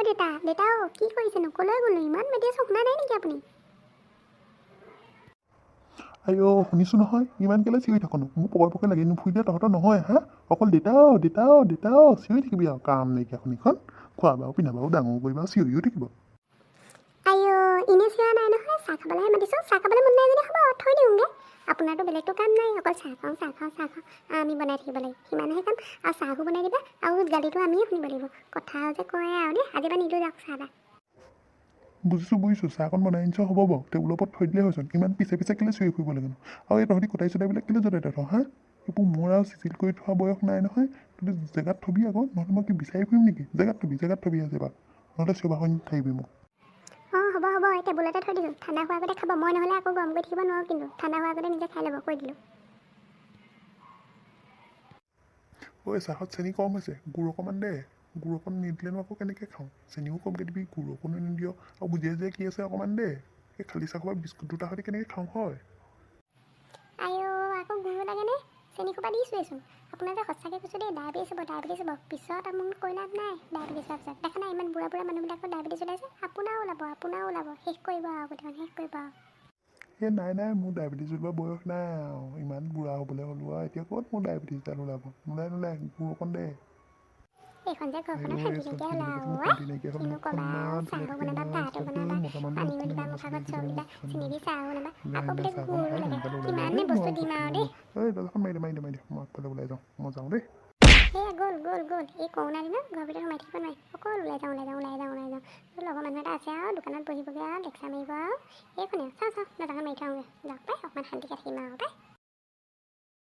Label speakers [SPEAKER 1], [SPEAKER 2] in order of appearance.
[SPEAKER 1] অ' দেউতা, দেউতা, অ' কি কৰিছেনো? ক'লৈ গ'লনো? ইমান মাতি আছোঁ, শুনা নাই নেকি আপুনি?
[SPEAKER 2] আইঅ, শুনিছোঁ নহয়, ইমান কেলৈ চিঞৰি থাকনো? মোৰ পকৰে পকৰে লাগি নুফুৰিলে তহঁতৰ নহয়। হা, অকল দেউতাও দেউতাও দেউতাও চিঞৰি থাকিবি আৰু। কাম নাইকিয়া শুনিখন, খোৱাবাও পিন্ধাবাও ডাঙৰ কৰিবা, চিঞৰিও থাকিব।
[SPEAKER 1] আইঅ, এনেই চিঞৰা নাই নহয়, চাহ খাবলৈহে মাতিছোঁ। চাহ খাবলৈ মন নাই যদি হ'ব, থৈ দিওঁগৈ। আপোনাৰতো বেলেগটো কাম নাই, অকল চাহ খাওঁ, চাহ খাওঁ, চাহ খাওঁ, আমি বনাই থাকিব লাগে, সিমানহে কাম। আৰু চাহো বনাই দিবা আৰু গালিটো আমিয়ে শুনিব লাগিব। কথা যে কয় আৰু দেই, আজিৰ পৰা নিদিওঁ যাওক চাহ তাহ।
[SPEAKER 2] বুজিছোঁ বুজিছোঁ, চাহকণ বনাই আনিছ, হ'ব বাৰু, টেবুলৰ ওপৰত থৈ দিলেই হয়চোন। ইমান পিছে পিছে কেলৈ চিঞৰি ফুৰিব লাগেনো? আৰু এই তহঁতি কটাৰী চটাৰীবিলাক কেলৈ য'তে ত'তে থ? হা, এইবোৰ মোৰ আৰু চিজিল কৰি থোৱা বয়স নাই নহয়। তহঁতি জেগাত থবি আকৌ, নহ'লে মই কি বিচাৰি ফুৰিম নেকি? জেগাত থবি, জেগাত থবি আজিৰ পৰা, নহ'লে চিঞৰ বাখৰ থাকিবি মোক।
[SPEAKER 1] অঁ, হ'ব হ'ব, এই টেবুলতে থৈ দিছোঁ, ঠাণ্ডা হোৱাৰ আগতে খাব। মই নহ'লে আকৌ গৰম কৰি থাকিব নোৱাৰোঁ কিন্তু, ঠাণ্ডা হোৱাৰ আগতে নিজে খাই ল'ব, কৈ দিলোঁ।
[SPEAKER 2] ঐ, চাহত চেনি কম হৈছে, গুৰ অকণমান দে। গুৰ অকণ নিদিলেনো আকৌ কেনেকৈ খাওঁ? চেনিও কমকৈ দিবি, গুৰ অকণো নিদিয় আৰু বুজিয়াই যে কি আছে অকণমান দে। এই খালী চাহৰ বিস্কুট দুটা সৈতে কেনেকৈ খাওঁ হয়?
[SPEAKER 1] আইঅ, আকৌ গুৰো লাগেনে? চেনি সোপা দিছোঁৱেচোন। আপোনাৰ যে সঁচাকৈ কৈছোঁ দেই, ডায়েবেটিছ হ'ব, ডায়েবেটিছ হ'ব। পিছত মোক কৈ লাভ নাই ডায়েবেটিছ হোৱাৰ পিছত। দেখা নাই ইমান বুঢ়া বুঢ়া মানুহবিলাকৰ ডায়েবেটিছ ওলাইছে? আপোনাৰো ওলাব, আপোনাৰো ওলাব। শেষ কৰিব আৰু গোটেইখন শেষ কৰিব আৰু।
[SPEAKER 2] এই নাই নাই, মোৰ ডায়েবেটিছ ওলোৱা বয়স নাই আৰু। ইমান বুঢ়া হ'বলৈ হ'লোঁ আৰু এতিয়া ক'ত মোৰ ডায়েবেটিছডাল ওলাব? নোলায় নোলায়, গুৰ অকণ দে।
[SPEAKER 1] এইখন যে ঘৰখনত
[SPEAKER 2] আইঅ, এই
[SPEAKER 1] শান্তি নাইকিয়া হ'ল
[SPEAKER 2] ছোৱালীজনী
[SPEAKER 1] আৰু
[SPEAKER 2] মোৰ
[SPEAKER 1] আই।
[SPEAKER 2] শান্তি নাইকিয়া হ'ল।
[SPEAKER 1] কিনো
[SPEAKER 2] মুখখন
[SPEAKER 1] ক'বা আৰু,
[SPEAKER 2] ইমান ধুনীয়া
[SPEAKER 1] চাহো
[SPEAKER 2] থাকে,
[SPEAKER 1] বনাবা,
[SPEAKER 2] ইমান
[SPEAKER 1] ভাতো
[SPEAKER 2] চাফা।
[SPEAKER 1] বনাবা,
[SPEAKER 2] মতা মানুহৰ
[SPEAKER 1] পানীও
[SPEAKER 2] মুখখন
[SPEAKER 1] দিবা,
[SPEAKER 2] ইমান
[SPEAKER 1] মুখৰ
[SPEAKER 2] নাচালে
[SPEAKER 1] আগত
[SPEAKER 2] এইকেইটা
[SPEAKER 1] চব দিবা,
[SPEAKER 2] মুখখন
[SPEAKER 1] চেনি দি চাহো বনাবা,
[SPEAKER 2] ওলাই
[SPEAKER 1] আকৌ
[SPEAKER 2] আহিলে
[SPEAKER 1] বোলে
[SPEAKER 2] চাহকণ
[SPEAKER 1] গুৰো
[SPEAKER 2] খাই
[SPEAKER 1] লাগে।
[SPEAKER 2] সোনকালে ওলাই যাওঁ
[SPEAKER 1] কিমাননে
[SPEAKER 2] দেই।
[SPEAKER 1] বস্তু
[SPEAKER 2] মই
[SPEAKER 1] দিম
[SPEAKER 2] ঘৰত
[SPEAKER 1] আৰু
[SPEAKER 2] থাকিব
[SPEAKER 1] দেই।
[SPEAKER 2] নোৱাৰোঁ। এই দৰ্জাখন মাৰি দে, মাৰি দে, মাৰি দে, মই আগফালে ওলাই যাওঁ, মই যাওঁ দেই।
[SPEAKER 1] সেয়া গ'ল গ'ল গ'ল। এই কৰোণা দিনত ঘৰৰ ভিতৰত সোমাই থাকিব নোৱাৰি, অকল ওলাই যাওঁ, ওলাই যাওঁ, ওলাই যাওঁ, ওলাই যাওঁ। লগৰ মানুহ এটা আছে আৰু, দোকানত বহিবগৈ আৰু লেকচাৰ মাৰিব আৰু। এইখনে চাওঁ চাওঁ, দৰ্জাখন মাৰি থৈ আহোঁগৈ। যাওক পাই, অকণমান শান্তিকৈ থাকিম আৰু পাই।